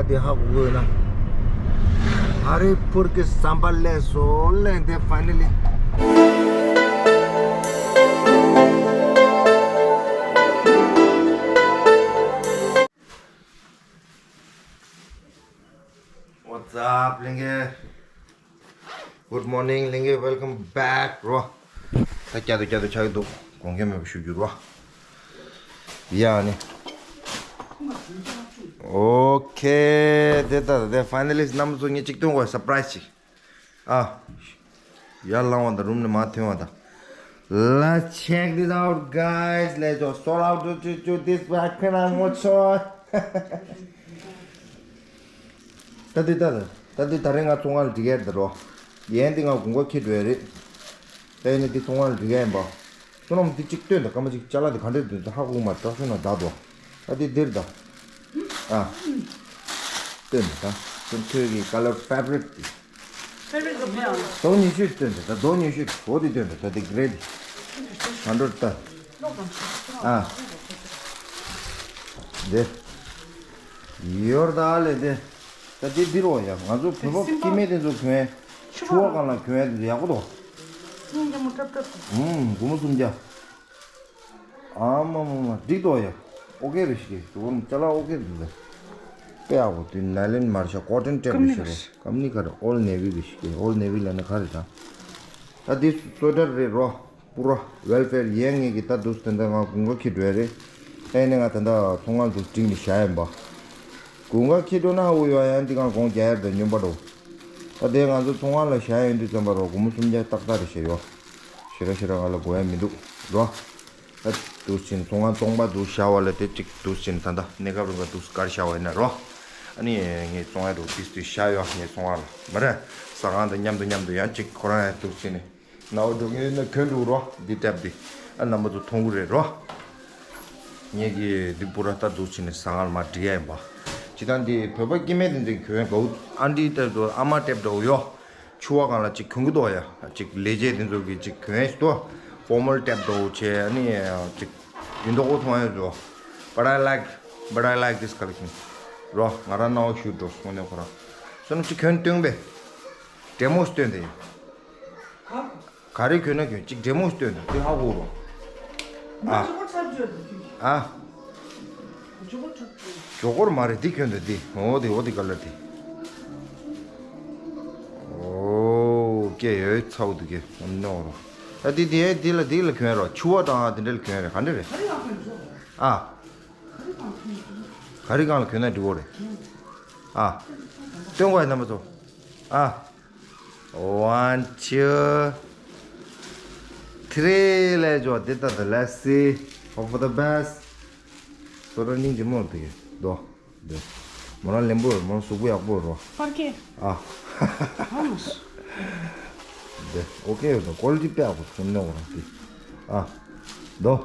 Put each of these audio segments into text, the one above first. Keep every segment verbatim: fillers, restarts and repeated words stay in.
དེ་ཧ་གོ་གི་ཡོད་ན། ཧ་རི་པུར་གྱི་ཟམ་པ་ལས་སོ་ལས་འདི་finally། What's up, ལྷན་རྒྱས། Good morning, ལྷན་རྒྱས། Welcome back རོ། ད་བསྐྱར་དུ་བསྐྱར་དུ་ཆགས་ཀྱི་འདུག་དགོངས་འགལ་མེད་པ་ཞུ་རྒྱུ་རོ། ཡ་ནི། Okay, དེ་ད་དེ་finally རྣམ་པ་ཚོ་ངས་གཅིག་སྟོན་དགོས། Surprise ཅིག་ཨ། ཡར་ལངས་པ་དང་རུམ་ནས་མར་ཐོན་པ་དང་། Let's check this out, guys. Let's just sort out to, to, to this back and I'm not sure. ད་འདི་ད་ད་འདི་ད་རེས་ང་ཚོང་ཁང་ལ་འགྲིག་ཡས་རེད་རོ། ཡན་འདི་ང་དགུན་ཁ་འཁྱེར་འགྲོ་ཡས་རེད། ད་ཡིན་ན་འདི་ཚོང་ཁང་ལ་འགྲིག་ཡས་ཡིན་པ། བསོད་ནམས་འདི་གཅིག་སྟོན་དང་། སྐར་མ་གཅིག་ཅ་ལག་འདི་ག་འདྲས་འདུག་ད་ཧ་གོ་མ་བཀྲ་ཤིས་ན་བདག་དོ། ད་འདི་འདིར་ད། ཨ། སྟོན་དང་། ད་ཁྱོད་ཁྱོད་ཀྱི་color favorite འདི། Favorite ག་མེད་ཨང་། རྡོ་ཉི་ཤུ་སྟོན་དང་། ད་རྡོ་ཉི་ཤུ་འོ་འདི་སྟོན་དང་། ད་འདི་gray འདི། ག་འདྲས་ད། ཨ། འདི། ཡོར་ད་ལེ་དེ། ད་དེ་འདི་རོ་ཡ། ང་ཚོ་བོད་པ་སྐྱེ་དམན་དེ་ཚོ་གྱོན་ཡས། ཕྱུ་པ་སྒང་ལ་གྱོན་ཡས་དེ་ཚོ་ཡག་པོ་འདུག་སྙིང་རྗེ་མོ་ཀྲབ་ཀྲབ་འདུག་ཨུམ། སྒོར་མོ་སུམ་བརྒྱ། ཨ་མ་མ་མ། འགྲིག་འདུག་ཡ། ཨོ་ཀེ་རེད་ཤག་དེ་བོ་ཅ་ལག་ཨོ་ཀེ་རེད་འདུག་དཔེ་ཡག་པོ། དེ་ནའི་ལོན་མ་རེད་ཤག cotton type རེད་ཤག་རོ། ཀམ་ནི་ག་རེ། Old Navy རེད་ཤག Old Navy ལབ་ན་ག་རེ་ད། ད་དེ་སོ་ཊར་རེད་རོ། པུ་ར་ཝེལ་ཕེར་ཡན་ངེད་ཀྱི་ད་འདུག་སེ་ད་ང་དགུན་ཁ་འཁྱེར་འགྲོ་ཡ་རེད། ཨེ་ནས་ང་ད་ལྟ་ཚོང་ཁང་འདུག་སེ་བསྒྲིགས་ནས་བཞག་ཡིན་པ། དགུན་ཁ་འཁྱེར་འགྲོ་ན་ཧ་གོ་ཡོད། ཡང་འདི་གང་གོང་རྒྱག་ཡ་རེད་ད། སྨྱོན་པ་འགྲོ། ད་དེ་ང་ཚོ་ཚོང་ཁང་ལ་བཞག་ཡོང་དུས་ཙམ་པ་རོ། སྒོར་མོ་སུམ་བརྒྱ་ཏག་ཏག་རེད་ཤག་ཡོ། ཞེ་དྲག་ཞེ་དྲག་ང་ལ་དགོས་ཡ་མི་འདུག་རོ། ད་འདུག་སེ་བྱས་ནས་ཚོང་ཁང་སྟོང་པ་འདུག་སེ་བཞག་པ་ལས་དེ་གཅིག་འདུག་སེ་བྱས་ནས་ད་ལྟ་གནས་སྐབས་རིང་ག་འདུག་སེ་བཀར་བཞག་པ་ཡིན་ན་རོ། ཨ་ནི་ངས་བཙོང་ཡ་འདུག་ཏིས་ཏིས་བཞག་ཡོད། ངས་ཚོང་ཁང་ལ་མ་རེད། ཟ་ཁང་དང་མཉམ་དུ་མཉམ་དུ་ཡང་གཅིག་ཁོ་རང་ཡང་འདུག་སེ་བྱས་ནས། ནའོ་འགྲོ་མཁན་ཡོད་ན་གྱོན་འགྲོ་རོ། འདི་ཊེབ་འདི། ཨ། རྣམ་པ་ཚོ་མཐོང་གི་རེད་རོ། ངེད་ཀྱི་འདི་པུ་ར་ད་འདུག་སེ་བྱས་ནས་ཟ་ཁང་ལ་མར་སྒྲིག་ཡ་ཡིན་པ། སྤྱིར་བཏང་འདི་བོད་པ་སྐྱེ་དམན་དེ་ཚོས་གྱོན་གོ། ཨན་ཊི་ཊེབ་འདྲ་བོ། ཨ་མ་ཊེབ་འདྲ་བོ་ཡོ། ཕྱུ་པ་སྒང་ལ་གཅིག་གྱོན་གི་འདུག་ཡ། གཅིག་ལས་བྱེད་དེ་ཚོ་གིས་གཅིག་གྱོན་ཡ་ཞིག་འདུག་ཕོར་མལ་ཊེབ་འདྲ་བོ་བྱས། ཨ་ནི་གཅིག་ཡིན་མདོག་པོ་མཐོང་ཡ་འདུག But I like, but I like this collection རོ། ང་རང་རྣ་བ་ཞུ་འགྲོ་སོང་ནས་ཁོ་རང་། བསོད་ནམས། གཅིག་གྱོན་སྟོན་པས། ཌེ་མོ་སྟོན་དེ་ཡིན། ག་རེ་གྱོན་ན་གྱོན། གཅིག་ཌེ་མོ་སྟོན་དང་། དེ་ཧ་གོ་རོ། ཨ། ཨ། ཇོ་གོར་མ་རེད། འདི་གྱོན་དང་། འདི་འོ་དེ་འོ་དེ་ཀ་ལར་དེ། ཨོ་ཀེ་ཡོད་ཚའུ་འདུག་གེ་ནོ་རོ། ཨ་འདི་དེ་འདི་ལ་འདི་ལ་གྱོན་རོ། ཕྱུ་པ་དང་དེ་འདྲ་ལ་གྱོན་རེད། ག་འདྲ་རེད། ཨ། ག་རེ་སྒང་ལ་གྱོན་ན་འགྲིག་གོ་རེད། ཨ། སྟོན་དགོས་ཡ་རྣམ་པ་ཚོ། ཨ། One, two, three ལས་འཇོག་དེ་ལྟ་དང་། Let's see. Hope for the best. བསོད་ནམས། སྙིང་རྗེ་མོ་དེ་དོ། དེ་མོ་རང་ལེན་པོ་རེད། མོ་རང་གཟུགས་པོ་ཡག་པོ་རེད་རོ། པར་ཀེ། ཨ། ཨ་མ་སུ། དེ་ཨོ་ཀེ་ཡོད་དོ། ཀོ་ལི་ཊི་དཔེ་ཡག་པོ་བྱུང་ནོ་རང་དེ། ཨ། དོ།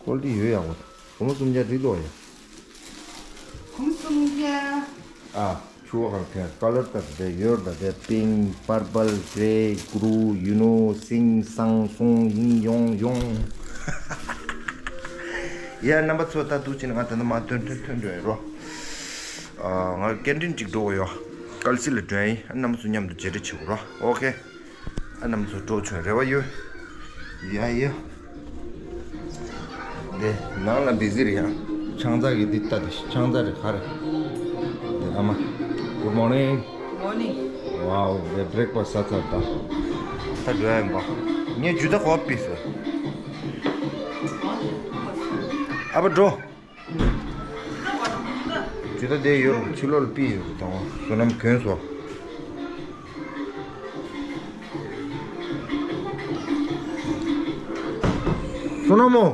ཀོ་ལི་ཊི་ཡོད་ཡག་པོ། སྒོར་མོ་སུམ་བརྒྱ་འགྲིག་འདུག་ཡ། སྒོར་མོ་སུམ་བརྒྱ། ཨ། ཕྱུ་པ་གང་གྱོན། ཀ་ལར་ད་དེ་ཡོད་ད། དེ་pink, purple, grey, groo, you know, sing, sang, song, ཡིན། ཡོང་ཡོང་། ཡ། རྣམ་པ་ཚོ་ད་འདུག་སེ་བྱས་ནས་ང་ད་ནི་མར་ཐོན་ཐོན་ཐོན་འགྲོ་ཡིན་རོ། ཨ། ང་ཀེན་ཊིན་གཅིག་འགྲོ་གི་ཡོད། ཀལ་སི་ལ་འགྲོ་ཡིན། རྣམ་པ་ཚོ་མཉམ་དུ་མཇལ་འཕྲད་བྱེད་དགོས་རོ། ཨོ་ཁེ། ཨ། རྣམ་པ་ཚོ་འགྲོ་བྱུང་། རེ་བ་ཡོད། ཡ་ཡ། འདི་ནང་ལ་བི་ཟི་རེད་ཡ། ཆང་ས་གི་འདི་ལྟ་དེ། ཆང་ས་རེད། ག་རེ། འདི་ཨ་མ། Good morning. Morning. Wow, འདི་breakfast ཟ་ཚར་ད། ད་འགྲོ་ཡ་ཡིན་པ། ངས་ཇུ་ད་གོ་བ་ཕི་ཟེར། ཨ་ཕ་འགྲོ། ཇུ་ད་དེ་ཡོད་རུང་ཕྱི་ལོགས་ལ་ཕི་ཡོད་རུང་དང་བསོད་ནམས་གྱོན་སོང་། བསོད་ནམས་མོ།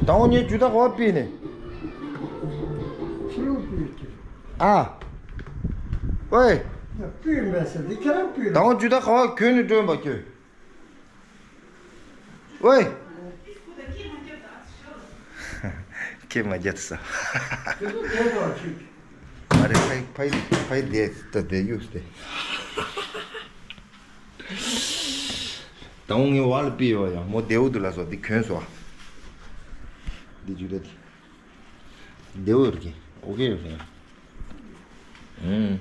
དང་བོ་ངས་ཇུ་ད་གོ་བ་ཕི་ནས། ཕྱི་ལོགས་ཕི་ཡོད་ཀྱི། ཨ། ཝེ། ཡ། ཕི་མེད་ཟེར་དེ་ཁྱེད་རང་ཕི་ལ། དང་བོ་ཇུ་ད་གོ་བ་གྱོན་ནས་འགྲོ་ཡིན་པ་ཁྱོད། ཝེ། ཁྱེད་མ་རྒྱབ་ས། མ་རེད། ཕའི་ཕའི་ཕའི་དེ་ད་དེ་ཡུག་སྟེ། ད་འོང་ངས་བ་ལ་པི་ཡོ་ཡ། མོ་དེའུ་དུ་ལ་སོ་འདི་གྱོན་སོ། འདི་ཇུ་ད་དེ། དེའུ་ར་གི། ཨོ་ཁེ་ཡོད་ཟེར། ཨུམ།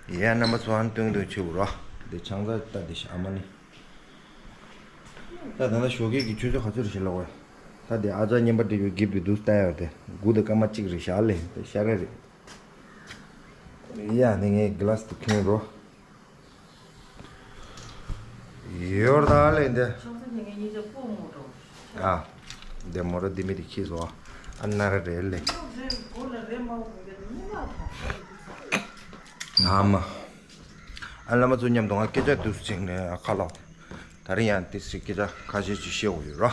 ཡ་རྣམ་པ་ཚོ་ཨ་ནི་སྟོན་སྟོན་ཆེ་བོ་ར། འདི་ཆང་ས་ལྟ་འདི་ཤ་ཨ་མ་ནི། ད་ད་ལྟ་ཞོགས་ཀས་ཀྱི་ཆུ་ཚོད་ག་ཚོད་རེད་ཤེས་ལ་བས། ད་འདི་ཨ་ཅག་རྔན་པ་འབྲི་བའི་འགྱིབ་དེ་འདུག་ལྟ་ཡོད་དེ། དགུ་དང་སྐར་མ་གཅིག་རེད་ཤག་ལེ། དེ་ཤ་ར་རེད། ཡ་ནི་ངས་གི་ལ་སི་དེ་ཁྱོན་རོ། ཡོར་ད་ལེ་འདི། ཆང་ས་ནས་ངས་གཉིས་ཆ་སྤོ་མོ་འགྲོ། ཨ། འདི་མོ་ར་འདི་མི་དེ་ཁྱི་བཟོ། ཨ་ན་ར་རེད་ལེ། ཨ་མ། ཨ་བླ་མ་ཚོ་མཉམ་དུ་ང་སྐད་ཆ་དུས་ཅིག་ནས་ཨ་ཁ་ལོ། ད་རིང་ཡང་དེ་ཞིག་སྐད་ཆ་ཁ་ཤས་ཅིག་བཤད་དགོས་ཡོད་ར།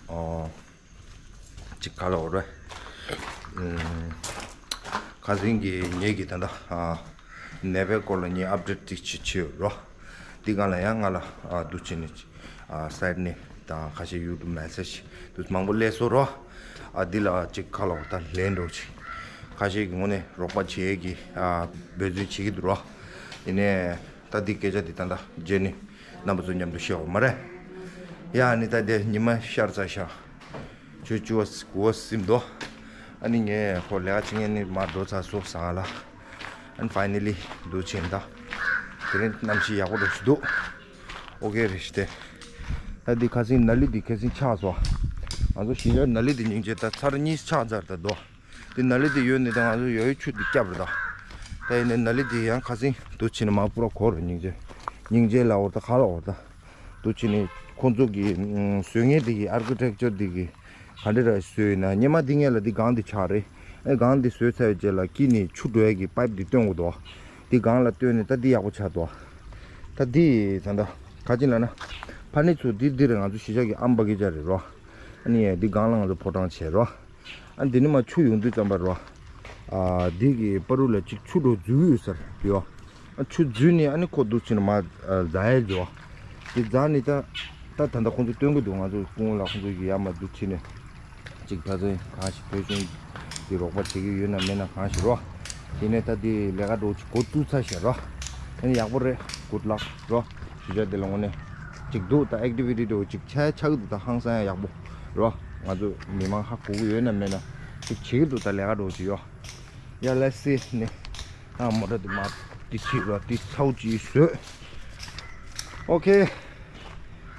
ཨོ། ཅིག་ག་ལ་འོ་རེད། ཨུམ། ཁ་སང་གི་ངེད་ཀྱི་ད་ལྟ་ཨ། ནད་པའི་སྐོར་ལ་ངས་ཨབ་ཌེཊ་ཅིག་བྱེད་ཆེད་ཡོད་རོ། འདི་སྒང་ལ་ཡང་ང་ལ་ཨ་འདུག་བྱས་ནས་ཨ་སའིཊ་ནས་དང་ཁ་ཤས་ཡུ་ཊུབ་མེ་སེ་ཇི་འདུག་མང་པོ་སླེབས་སོང་རོ། ཨ་འདི་ལ་ཅིག་ག་ལ་འོ་ད་ལན་འགྲོ་ཅིག་ཁ་ཤས་ཀྱི་ངོས་ནས་རོགས་པ་བྱེད་ཀྱི་ཨ་འབད་བརྩོན་བྱེད་ཀྱི་འདུག་རོ། ཡིན་ནའི་ད་འདི་སྐད་ཆ་འདི་ད་ལྟ་རྗེས་ནས་རྣམ་པ་ཚོ་མཉམ་དུ་བཤད་འོ་མ་རེད། ཡ་ནི་ད་འདི་ཉི་མ་ཤར་ཚར་ཤག་ཆུ་ཚོད་བཅུ་པ་དགུ་པ་ཟིན་འདུག་ཨ་ནི་ངས་ཁོ་ལས་ཀ་བྱེད་མཁན་ནི་མར་འགྲོ་ཚར་སོང་ཟེར་ལ། ཨ་ནི་ཕའི་ན་ལི་འདུག་བྱས་ད། དེ་རིང་གནམ་གཤིས་ཡག་པོ་འགྲོ་ཞིག་འདུག་ཨོ་ཁེ་རེད་ཤི་ཏེ། ད་འདི་ཁ་སང་ནཱ་ལི་འདི་ཁ་སང་ཆགས་སོང་། ང་ཚོ་གཞིས་ཆགས་ནཱ་ལི་འདི་སྙིང་རྗེ་ད་ཚར་གཉིས་ཆགས་ཚར་ད་འདུག་འདི་ནཱ་ལི་འདི་ཡོད་ནི་ད་ང་ཚོ་ཡོད་ཡོད་ཆུ་འདི་སྐྱབས་རེད་ད། ད་ཡིན་ནའི་ནཱ་ལི་འདི་ཡང་ཁ་སང་འདུག་བྱས་ནས་མར་པུ་ར་གོ་རེད་སྙིང་རྗེ། སྙིང་རྗེ་ལ་འོར་ད་ཁ་ལ་འོར་ད། འདུག་བྱས་ནས་ཁོང་ཚོ་གི་ཨུམ་བཟོས་མཁན་དེ་གི་ཨར་ཀི་ཊེག་ཅར་དེ་གི་ག་འདྲ་ར་བཟོས་ཡོད་ན། སྔོན་མ་འདི་སྔོན་ལ་འདི་སྒང་འདི་ཆགས་རེད། ཨེ་སྒང་འདི་བཟོས་ཚར་བའི་རྗེས་ལ་དཀྱིལ་ནས་ཆུ་འགྲོ་ཡས་ཀྱི་པའིབ་འདི་སྟོན་དགོས་འདུག་འདི་སྒང་ལ་བཏོན་ནས་ད་འདི་ཡག་པོ་ཆགས་འདུག་ད་འདི་ད་ལྟ་ག་ཅི་ལབ་ན། ཕ་ནི་ཚོ་འདི་འདི་རེད། ང་ཚོ་གཞིས་ཆགས་ཀྱི་ཨམ་པ་གི་ཅ་རེད་རོ། ཨ་ནི་འདི་སྒང་ལ་ང་ཚོ་ཕོ་བྲང་བྱས་རོ། ཨ་འདི་ནི་མ་ཆུ་ཡོང་དུས་ཙམ་པ་རོ། ཨ་འདི་གི་པ་རུ་ལ་ཅིག་ཆུ་འགྲོ་འཛུལ་ཡོད་ས་རེད་ཡོ། ཨ་ཆུ་འཛུལ་ནས་ཨ་ནི་ཁོ་འདུག་ཕྱིན་ན་མ་ཨ་རྫ་ཡས་འགྲོ། འདི་རྫ་ནི་ད་ད་ད་ལྟ་ཁོང་ཚོ་སྟོན་གི་འདུག་ང་ཚོ་སྐུ་ངོ་ལ་ཁོང་ཚོ་གི་ཡར་མར་འདུག་ཕྱིན་ནས་ཅིག་ད་ཚོད་གང་ཞིག་བོད་གཞུང་གི་རོགས་པ་བྱེད་ཀྱི་ཡོད་ན་མེད་ན་གང་ཞིག་རོ། དེ་ནས་ད་འདི་ལས་ཀ་འགྲོ་ཅིག་འགོ་བཙུགས་ཚར་ཤག་རོ། ཨ་ནི་ཡག་པོ་རེད། གུཌ་ལག་རོ། གཞིས་ཆགས་འདི་ལ་དངོས་གནས་ཅིག་འདུག་ད་ཨེག་ཊི་བི་ཊི་འདྲ་བོ་ཅིག་ཆགས་ཆགས་ཀྱི་འདུག་ད་ཧང་སང་ཡག་པོ་རོ། ང་ཚོ་མི་མང་ཧ་གོ་གི་ཡོད་ན་མེད་ན་ཅིག་བྱེད་ཀྱི་འདུག་ད་ལས་ཀ་འགྲོ་ཅིག་ཡོ། ཡ་ལེ་སི་ནི་ད་མོ་ཊ་འདི་མ་འདི་ཁྱེར་རོ། འདི་ཚའོ་ཅིག་བཟོས། ཨོ་ཁེ།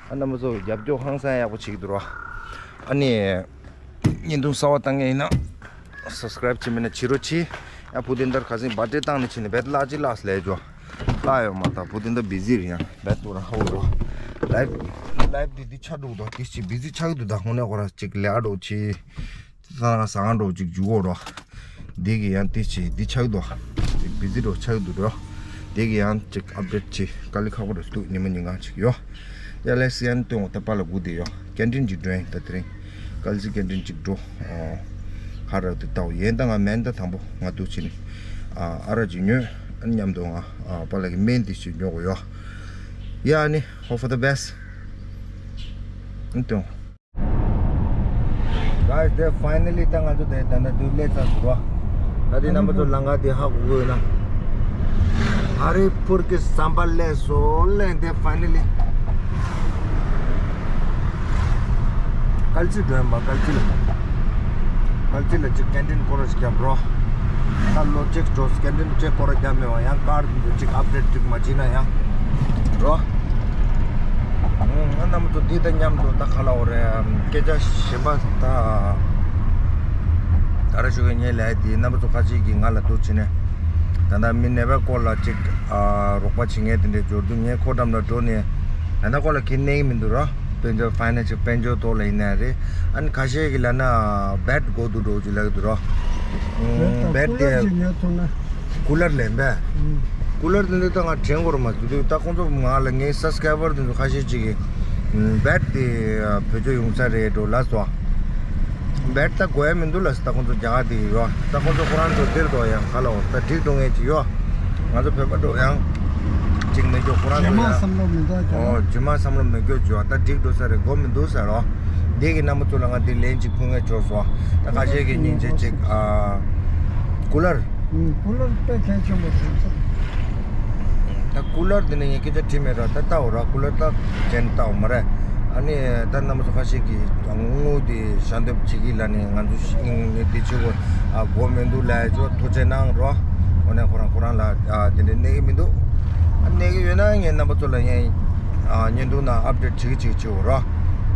ཨ་རྣམ་པ་ཚོ་རྒྱབ་སྐྱོར་ཧང་སང་ཡག་པོ་བྱེད་ཀྱི་འདུག་རོ། ཨ་ནི། བརྙན་ཐུང་གསར་པ་བཏང་མཁན་ཡིན་ན། སབ་སི་ཀ་རེབ་བྱེད་མེད་ན་བྱེད་རོགས་གྱིས། ཡ་བུ་དེ་འདར་ཁ་སང་བར་ཐི་ཌེ་བཏང་ནས་ཕྱིན་ནས་བེད་ལ་ཅི་ལགས་ལས་ཇོ། ལ་ཡོད་མ་ད་བུ་དེ་འདར་བི་ཟི་རེད་ཡང་བེད་ཐུ་ར་ཧོ་རོ། ལའིབ་ལའིབ་དེ་འདི་ཆ་འགྲོ་འདུག་དེ་ཅི་བི་ཟི་ཆགས་འདུག་ད་ཧོ་ནས་ཧོ་ར་ཅིག་ལས་ཨ་འགྲོ་གྱིས། ད་ང་ཟ་ཁང་འགྲོ་ཅིག་འཇུག་གོ་རོ། དེ་གི་ཡང་དེ་ཅི་འདི་ཆགས་འདུག་དེ་བི་ཟི་འགྲོ་ཆགས་འདུག་རོ། དེ་གི་ཡང་ཅིག་ཨབ་ཌེཊ་ཅིག་དཀའ་ལས་ཁག་པོ་རེད་འདུག་ཉི་མ་ཉིན་གང་ཅིག་ཡོ། ཡ་ལེ་སི་ཡན་སྟོན་འོ་ད་པ་ལ་སྒུག་བསྡད་ཡོ། ཀན་ཊིན་ཅིག་འགྲོ་ཡིན་ད་དེ་རིང་། ཀལ་སི་ཀན་ཊིན་ཅིག་འགྲོ། ཨོ། ཧ་ར་དེ་ལྟ་བུ་ཡིན་ད་ང་མེན་ད་དང་པོ་ང་འདུག་ཕྱིན་ནས། ཨ་ཨ་ར་ཅིག་ཉོས། ཨ་མཉམ་དུ་ང་ཨ་པ་ལ་གི་སྨན་དེ་ཅིག་ཉོ་དགོས་ཡོ། ཡ་ཨ་ནི་hope for the best། ཨ་སྟོན། Guys, they finally ད་ང་ཚོ་དེ་ད་ལྟ་དུ་སླེབས་ཚར་སོང་རོ། ད་དེ་རྣམ་པ་ཚོ་ལམ་ཁ་དེ་ཧ་གོ་གི་ཡོད་ན། ཧ་རི་པུར་གྱི་ཟམ་པ་སླེབས་སོང་ལེ། They finally ཀལ་ཅི་འགྲོ་ཡིན་པ། ཀལ་ཅི་ལ། ཀལ་ཅི་ལ་ཅིག་ཀན་ཊིན་སྐོར་ར་ཞིག་རྒྱབ་རོ། ད་ལོ་ཅིག་འགྲོ་ཀན་ཊིན་ཅིག་སྐོར་ར་རྒྱབ་མེད་པ་ཡང་ཀར་འདི་ཅིག་ཨབ་ཌེཊ་ཅིག་མ་བྱས་ན་ཡང་རོ། ང་རྣམ་པ་ཚོ་འདི་དང་མཉམ་དུ་ད་ག་ལ་འོ་རེད། སྐད་ཆ་གཞན་པ་ད་ད་ར་ཞུ་གི་ངས་ལས་དེ་རྣམ་པ་ཚོ་ཁ་ཅིག་གིས་ང་ལ་འདུག་བྱས་ནས་ད་ལྟ་མི་ནད་པའི་སྐོར་ལ་ཅིག་ཨ་རོགས་པ་བྱེད་མཁན་དེ་འདྲས་འབྱོར་དུས་ངས་ཁོ་འགྲམ་ལ་འགྲོ་ནས་ད་ལྟ་ཁོ་ལ་ཁྱེད་གནས་ཀྱི་མི་འདུག་རོ། དཔལ་འབྱོར་ཕའི་ནན་ཤལ་དཔལ་འབྱོར་ཐོག་ལ་ཡིན་ན་རེད། ཨ་ནི་ཁ་ཤས་ཀྱིས་ལབ་ན་བེད་དགོས་འདུག་འགྲོ་ཅིག་ལབ་ཀྱི་འདུག་རོ། བེད་དེ་ཀུ་ལར་ཅིག་ཉོ་ཐུབ་ན། ཀུ་ལར་ལེན་པས། ཀུ་ལར་དེ་འདྲ་ད་ང་དྲན་དགོས་རེད་མ་འདུག་ད་ཁོང་ཚོ་ང་ལ་ངའི་སབ་སི་ཀ་རའི་བར་དེ་ཚོ་ཁ་ཤས་ཅིག་གིས་བེད་དེ་བེད་སྤྱོད་ཡོང་ས་རེད་འགྲོ་ལབ་སོང་། བེད་ད་དགོས་ཡ་མི་འདུག་ལབ་སོང་། ད་ཁོང་ཚོ་རྒྱ་གར་དེ་ཡོད། ད་ཁོང་ཚོ་ཁོ་རང་ཚོ་འདིར་འགྲོ་ཡང་ག་ལ་འོ་ད་འགྲིག་འགྲོ་ངེས་ཅིག་ཡོད། ང་ཚོ་བོད་པ་འགྲོ་ཡང་ཅིག་མེད་རྒྱུ་ཁོ་རང་ཚོ་ཡང་། ཨོ་རྗེས་མ་བསམ་བློ་མི་དགོས་བྱུང་བ་ད་འགྲིག་འགྲོ་ས་རེད། དགོས་མི་འདུག་ཟེར་རོ། འདི་གི་རྣམ་པ་ཚོ་ལ་ང་འདི་ལན་ཅིག་ཕུལ་ངེས་བྱུང་སོང་། ད་ཁ་ཤས་ཀྱི་སྙིང་རྗེ་ཅིག་ཨ། ཀུ་ལར། ཀུ་ལར་དཔེ་གལ་ཆེན་པོ་རེད་ས། ད་ཀུ་ལར་འདི་ནས་ངས་སྐད་ཆ་དྲིས་མེད་ར། ད་ལྟ་འོ་ར་ཀུ་ལར་ད་ཅན་ལྟ་འོ་མ་རེད། ཨ་ནི་ད་རྣམ་པ་ཚོ་ཁ་ཤས་ཀྱིས་དངུལ་དེ་ཞལ་འདེབས་བྱེད་ཀྱི་ལ་ནི་ང་ཚོ་ཤི་ནི་དེ་བྱེད་དགོས། ཨ་དགོས་མི་འདུག་ལབ་ཅོ་ཐུགས་རྗེ་གནང་རོགས། འོ་ནས་ཁོ་རང་ཁོ་རང་ལ་ཨ་དེ་འདྲ་གནས་ཀྱི་མི་འདུག་ཨ་གནས་ཀྱི་ཡོད་ན་ངས་རྣམ་པ་ཚོ་ལ་ཡང་ཨ་བརྙན་ཐུང་ནང་ཨབ་ཌེཊ་བྱེད་ཀྱི་བྱེད་ཀྱི་ཡོད་རོགས།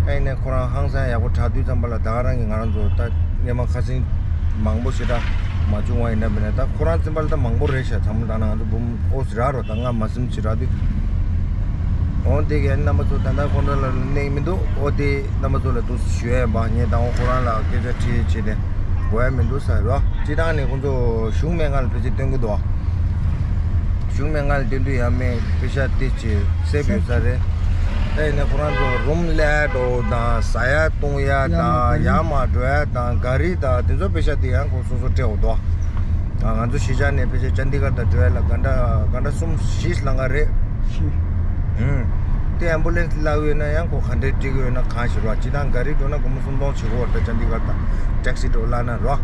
ཨ་ཡིན་ནས་ཁོ་རང་ཧང་སང་ཡག་པོ་དྲག་དུས་ཙམ་པ་ལ་ད་ག་རང་གི་ང་རང་ཚོ་ད་སྔས་མ་ཁ་སེང་མང་པོ་ཞེ་དྲག་མ་བྱུང་བ་ཡིན་ན་མིན་ན། ད་ཁོ་རང་ཚན་པ་ལ་ད་མང་པོ་རེད་ཤག་ཚང་མ་ད་ང་ཚོ་འབུམ་ཨོ་ཟི་ར་རོ་ད་ང་མ་སེམས་ཞེ་དྲག་དུས། འོ་དེ་གའི་རྣམ་པ་ཚོ་ད་ལྟ་ཁོང་ཚོ་ལ་གནས་མི་འདུག་འོ་དེ་རྣམ་པ་ཚོ་ལ་འདུག་ཞུ་ཡས་པ་ངས་ད་འོ་ཁོ་རང་ལ་སྐད་ཆ་དྲིས་བྱས་ཏེ་དགོས་ཡ་མི་འདུག་ཟེར་རོ། སྤྱི་བཏང་ནས་ཁོང་ཚོ་གཞུང་མེད་ང་ལ་ཕལ་ཆེར་སྟོན་གི་འདུག་གཞུང་མེད་ང་ལ་སྟོན་དུས་ཡ་མེད་པེ་ཤ་ཏི་ཅི་སེབ་ཡོད་ས་རེད། ད་ཡིན་ན་ཁོ་རང་ཚོ་རུམ་ལས་འགྲོ་དང་ཟ་ཡ་བཏུང་ཡ་དང་ཡར་མར་འགྲོ་ཡ་དང་ག་རི་དང་དེ་ཚོ་པེ་ཤ་དེ་ཡང་ཁོ་སོ་སོ་སྤྲད་འོ་དོ། ང་ཚོ་གཞིས་ཆགས་ནས་ཕལ་ཆེར་ཅན་དི་གར་དང་འགྲོ་ཡ་ལ་ག་འདྲ་ག་འདྲ་གསུམ་བཞི་ལང་ཀ་རེད། ཤི། ཨུམ། དེ་ཨེམ་བུ་ལེན་སི་ལབ་ཡོད་ན་ཡང་ཁོ་ག་འདྲས་སྤྲད་གི་ཡོད་ན་གང་ཞིག་རོ། སྤྱི་བཏང་ག་རི་འགྲོ་ན་སྒོར་མོ་སུམ་སྟོང་བྱེད་གོ་བར་ད་ཅན་དི་གར་དང་ཊེག་སི་འགྲོ་ལབ་ན་རོ།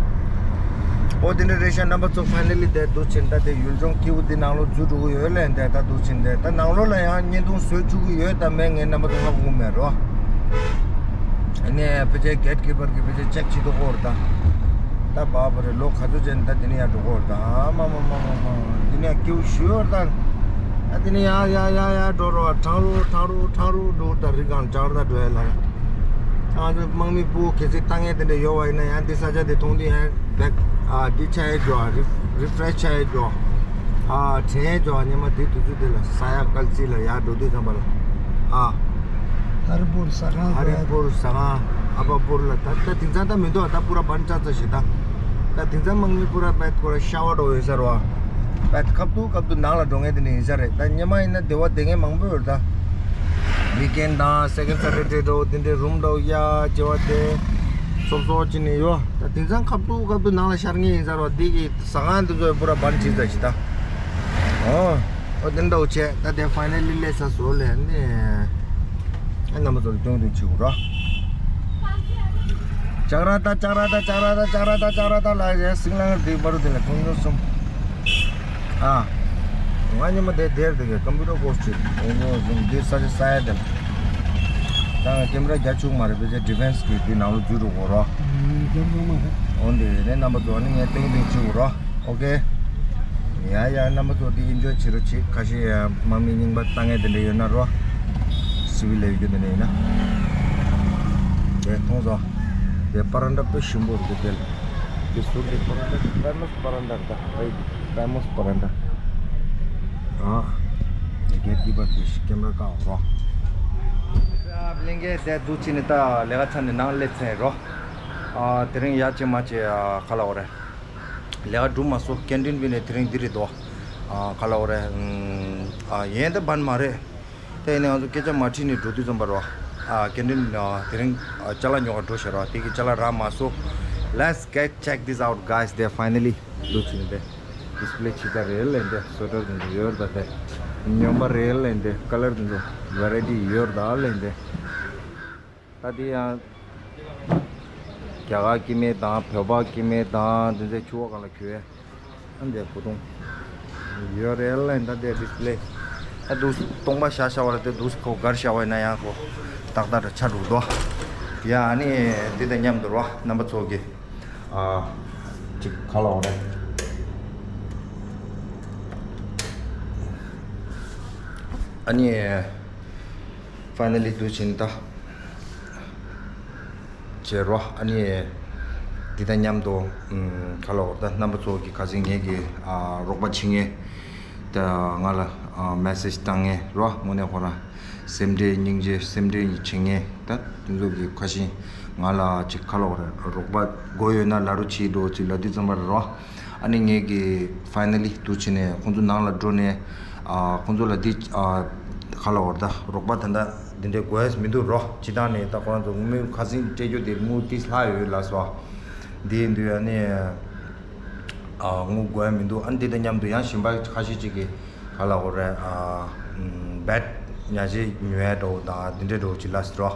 ཨོ་དེ་འདྲ་རེད་ཤག་རྣམ་པ་ཚོ་ཕའི་ནལ་ལི་དེ་འདུག་ཕྱིན་ད་དེ་ཡུལ་ལྗོངས་སྐྱིད་པོ་འདི་ནང་ལོགས་འཛུལ་འགྲོ་གི་ཡོད་ལས་འདས་ད་འདུག་ཕྱིན་དེ་ད་ནང་ལོགས་ལ་ཡང་བརྙན་ཐུང་བཟོས་བཅུག་གི་ཡོད་ད་མེད་ངས་རྣམ་པ་ཚོ་ཧ་གོ་གི་མེད་རོ། ཨ་ནི་ཕལ་ཆེར་གེ་ཊི་ཀི་པར་གྱིས་ཕལ་ཆེར་ཅེག་བྱེད་དུ་ཧོར་ད། ད་བ་བ་རེ་ལོ་ག་ཚོད་ཅན་ད་དེ་ནི་ཡང་འགྲོ་གི་ཡོད་ད། ཨ་མ་མ་མ་མ་མ། དེ་ནི་ཡང་སྐྱིད་པོ་ཞུ་ཡོད་ད། ད་དེ་ནི་ཡང་ཡང་ཡང་ཡང་འགྲོ་རོགས། ཁྲང་རུ་ཁྲང་རུ་ཁྲང་རུ་འགྲོ་ད་རི་སྒང་ལ་ཅར་ད་འགྲོ་ཡ་ལ། ང་ཚོ་དམག་མི་སྤུ་གུ་གལ་སྲིད་ལྟ་མཁན་དེ་འདྲ་ཡོད་པ་ཡིན་ན་ཡང་འདི་ས་ཆ་དེ་མཐོང་དུས་ཡང་བེག་ཨ་འདི་ཆ་ཡས་འགྲོ། རི་རི་ཕི་རེ་ཤི་ཆ་ཡས་འགྲོ། ཨ་དྲན་ཡས་འགྲོ། ཉི་མ་དེ་དུས་ཚོད་དེ་ལ་ས་ཡ་སྐལ་རྩིས་ལ་ཡར་འགྲོ་དུས་ཙམ་པ་ལ་ཨ། ཧ་རི་པུར་ཟ་ཁང་ཧ་རི་པུར་ཟ་ཁང་ཨ་པ་པུར་ལ་ད་ད་དེང་སང་ད་མི་འདུག་ད་པུ་ར་བན་ཆ་ཚ་ཞིག་ད། ད་དེང་སང་དམག་མི་པུ་ར་བེད་ཁོ་ར་ཤ་བ་འགྲོ་ཡོད་ས་རེད་བ། བེད་ཁབ་ཏུ་ཁབ་ཏུ་ནང་ལ་འགྲོ་མཁན་དེ་འདྲ་ཡིན་ས་རེད། ད་སྔོན་མ་ཡིན་ན་སྡེ་བ་སྡོད་མཁན་མང་པོ་ཡོད་རེད་ད། ཝིག་ཨེན་དང་སེ་ཀེན་ཌི་སེ་ཊར་ཌེ་འདྲ་བོ་དེ་འདྲའི་རུམ་འདྲ་བོ་གཡར་བྱས་པ་དེ་སོབ་སོབ་ཅིག་ནས་ཡོད། ད་དེང་སང་ཁབ་ཏུ་ཁབ་ཏུ་ནང་ལ་ཤར་མཁན་ཡིན་ས་རེད་བ། འདི་གི་ཟ་ཁང་འདི་ཚོ་པུ་ར་བན་བྱས་ཚར་ཞིག་ད། ཨོ། ཨོ་དེ་འདྲ་བོ་བྱས་ད་དེ་ཕའི་ནལ་ལི་སླེབས་ཚར་སོང་ལས་ནས། ཨ་རྣམ་པ་ཚོ་ལ་སྟོན་སྟོན་བྱེད་དགོས་ར། ཅག་ར་ད་ཅག་ར་ད་ཅག་ར་ད་ཅག་ར་ད་ཅག་ར་ད་ལ་ཡ་སིང་ལང་དེ་བར་དེ་ལ་ཐུང་ཐུང་སོང་། ཨ། ང་ཉི་མ་དེ་དེར་དེ་གའི་ཀམ་པུ་ཊར་ཀོར་སི་ཅིག་ཨོ་ཉོ་ཟུང་དེ་ས་ཆ་ས་ཡ་དེ་ལ། ད་ང་ཀེམ་ར་རྒྱ་ཆུང་མ་རེད། བེ་ཆ་ཌི་ཕེན་སི་གི་དེ་ནང་ལོ་འཛུལ་འགྲོ་དགོས་ར། ཨོ་དེ་རེད་རྣམ་པ་ཚོ་ཨ་ནི་ངས་སྟོན་སྟོན་བྱེད་དགོས་ར། ཨོ་ཀེ། ཡ་ཡ་རྣམ་པ་ཚོ་འདི་ཨེན་ཇོའི་བྱེད་རོགས་བྱེད། ཁ་ཤས་ཡ་དམག་མི་རྙིང་པ་ལྟ་མཁན་དེ་འདྲ་ཡོད་ན་རོ། སི་བི་ལ་ཡོད་རྒྱུ་དེ་འདྲ་ཡིན་ན། དེ་མཐོང་སོང་། དེ་པ་རན་ཌ་དཔེ་ཞིམ་པོ་རེད་དེ། དེ་ཟུར་དེ་པ་རན་ཌ་ཕེ་མོ་སི་པ་རན་ཌ་རེད་ད། རེད་ཕེ་མོ་སི་པ་རན་ཌ། ཨ། དེ་གེ་ཊི་ཀི་པར་དེ་ཞིག་ཀེམ་ར་བཀག་རོགས། ཨ་ལྷན་རྒྱས་དེ་འདུག་ཕྱིན་ནས་ད་ལས་ཀ་ཚར་ནས་ནང་སླེབས་ཚར་རོ། ཨ་དེ་རིང་ཡ་ཅེ་མ་ཅེ་ཨ་ག་ལབ་དགོས་རེད། ལས་ཀ་གྲུབ་མ་སོང་། ཀེན་ཊིན་བི་ནས་དེ་རིང་འདི་རེད་དོ། ཨ་ག་ལབ་དགོས་རེད། ཨ་ཡན་ད་བན་མ་རེད། དེ་ཡིན་ནའི་ང་ཚོ་སྐད་ཆ་མ་དྲིས་ནས་འགྲོ་དུས་ཙམ་པ་རོ། ཨ་ཀེན་ཊིན་ཨ་དེ་རིང་ཨ་ཅ་ལག་ཉོ་ག་འགྲོ་ཤག་རོ། དེ་གི་ཅ་ལག་རག་མ་སོང་། Let's get check this out guys. They finally འདུག་ཕྱིན་ཏེ། ཌི་སི་པི་ལེ་ཆེ་ད་རེད་ལབ་ཏེ། སུ་ཝེ་ཊར་དེ་ཚོ་ཡོད་རེད་ད། དེ་སྨྱོན་པ་རེད་ལབ་ཏེ། ཀ་ལར་དེ་ཚོ་ཝེ་རའི་ཊི་ཡོད་རེད་ད་ལབ་ཏེ། ད་དེ་ཡང་རྒྱ་གར་སྐྱེ་དམན་དང་བོད་པ་སྐྱེ་དམན་དང་དེ་ཚོའི་ཕྱུ་པ་སྒང་ལ་གྱོན་ཡས། ཨ་འདྲའི་གོས་ཐུང་ཡོད་རེད་ལབ་ཡིན། ད་དེ་ཌི་སི་པི་ལེ་ད་འདུག་སྟོང་པ་བཞག་བཞག་པ་རེད་དེ། འདུག་ཁོ་གར་བཞག་པ་ཡིན་ན་ཡང་ཁོ་ཏག་ཏག་ཆགས་འགྲོ་འདུག་ཡ། ཨ་ནི་འདི་དང་མཉམ་དུ་རོ་རྣམ་པ་ཚོ་གི་ཨ་ཅིག་ག་ལབ་དགོས་རེད། ཨ་ནི་ཕའི་ནལ་ལི་འདུག་ཕྱིན་ད། བྱེད་རོགས། ཨ་ནི་འདི་དང་མཉམ་དུ་ཨམ་ག་ལབ་དགོས་རེད། ད་རྣམ་པ་ཚོ་གི་ཁ་སང་ངེད་ཀྱི་ཨ་རོགས་པ་བྱེད་མཁན་ད་ང་ལ་ཨ་མེ་སེ་ཇི་བཏང་མཁན་རོ། དངོས་གནས་ཁོ་རང་སེམས་ཁྲལ་སྙིང་རྗེ་སེམས་ཁྲལ་བྱེད་མཁན་ད་དེ་ཚོ་གི་ཁ་ཤས་ང་ལ་ཅིག་ག་ལབ་དགོས་རེད། རོགས་པ་དགོས་ཡོད་ན་ལབ་རོགས་བྱེད་འགྲོ་ཅིག་ལབ་དུས་ཙམ་པ་རེད་རོ། ཨ་ནི་ངེད་ཀྱི་ཕའི་ནལ་ལི་འདུག་ཕྱིན་ནས་ཁོང་ཚོ་ནང་ལ་འགྲོ་ནས་ཨ་ཁོང་ཚོ་ལ་འདི་ཨ་ག་ལབ་དགོས་རེད། ད་རོགས་པ་ད་ལྟ་འདི་འདྲའི་དགོས་ཡས་མི་འདུག་རོ། སྤྱིར་བཏང་ནས་ད་ཁོ་རང་ཚོ་དངུལ་ཁ་སང་སྤྲད་རྒྱུ་དེ་དངུལ་ཏིས་ལྷག་ཡོད་ལབ་སོང་། འདི་ཡིན་དུས་ཨ་ནི་ཨ་དངུལ་དགོས་ཡས་མི་འདུག་ཨ་ནི་འདི་དང་མཉམ་དུ་ཡང་གཞན་པ་ཁ་ཤས་ཅིག་གིས་ག་ལབ་དགོས་རེད། ཨ་བེད་ཉལ་ཆས་ཉོ་ཡས་འདྲ་བོ་དང་འདི་འདྲའི་འདྲ་བོ་ཅིག་ལབ་སོང་རོ།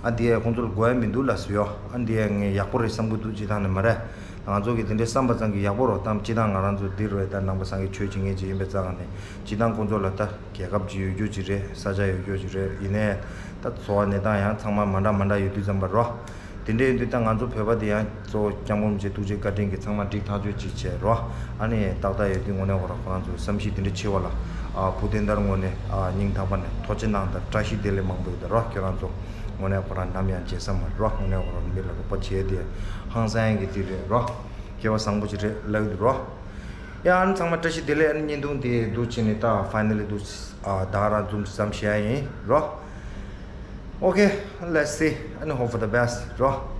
ཨ་འདི་ཡས་ཁོང་ཚོ་ལ་དགོས་ཡས་མི་འདུག་ལབ་སོང་ཡོ། ཨ་འདི་ཡས་ངས་ཡག་པོ་རེད་བསམ་གྱི་འདུག་སྤྱིར་བཏང་ནས་མ་རེད། ང་ཚོ་གི་དེ་འདྲའི་བསམ་པ་ཙམ་གྱིས་ཡག་པོ་རོ། གཏམ་སྤྱི་བཏང་ང་རང་ཚོ་འདིར་རེད། ད་ནང་པ་སངས་རྒྱས་ཆོས་བྱེད་མཁན་ཅིག་ཡིན་པའི་རྩ་བ་ནས་སྤྱི་བཏང་ཁོང་ཚོ་ལ་ད་རྒྱལ་ཁབ་ཅིག་ཡོད་རྒྱུ་ཅིག་རེད། ས་ཆ་ཡོད་རྒྱུ་ཅིག་རེད། ཡིན་ནའི་ད་འཚོ་བ་གནས་སྟངས་ཡང་ཚང་མ་མ་འདྲ་མ་འདྲ་ཡོད་དུས་ཙམ་པ་རོ། དེ་འདྲ་ཡིན་དུས་ད་ང་ཚོ་བོད་པ་དེ་ཡང་གཙོ་བོ་སྐྱབས་མགོན་རིན་པོ་ཆེ་ཐུགས་རྗེ་བཀའ་དྲིན་གྱིས་ཚང་མ་འགྲིག་ཐག་ཆོད་ཅིག་བྱས་རོ། ཨ་ནི་ཏག་ཏག་ཡོད་དུས་དངོས་གནས་ཁོ་རང་ཁོ་རང་ཚོ་བསམ་གཞིག་དེ་འདྲ་བྱེད་པ་ལ་ཨ་བུ་དེ་འདྲ་དངོས་གནས་ཨ་སྙིང་ཐག་པ་ནས་ཐུགས་རྗེ་གནང་དང་བཀྲ་ཤིས་བདེ་ལེགས་མང་པོ་ཡོད་ད་རོ། ཁྱོད་རང་ཚོ་དངོས་གནས་ཁོ་རང་ནམ་ཡང་བརྗེད་ས་མ་རེད་རོ། དངོས་གནས་ཁོ་རང་མི་ལ་རོགས་པ་བྱས་ཏེ་ཧང་སང་གི་དེ་རེད་རོ། སྐལ་བ་བཟང་པོ་ཅིག་རེད་ལབ་ཀྱི་འདུག་རོ། ཡ་ཨ་ནི་ཚང་མ་བཀྲ་ཤིས་བདེ་ལེགས། ཨ་ནི་བརྙན་ཐུང་དེ་འདུག་བྱས་ནས་ད་ཕའི་ནལ་ལི་འདུག་ཨ་ད་རང་འཛོམས་ཙམ་བྱེད་ཡ་ཡིན་རོ། Okay, let's see. ཨ་ནི་hope for the best རོ།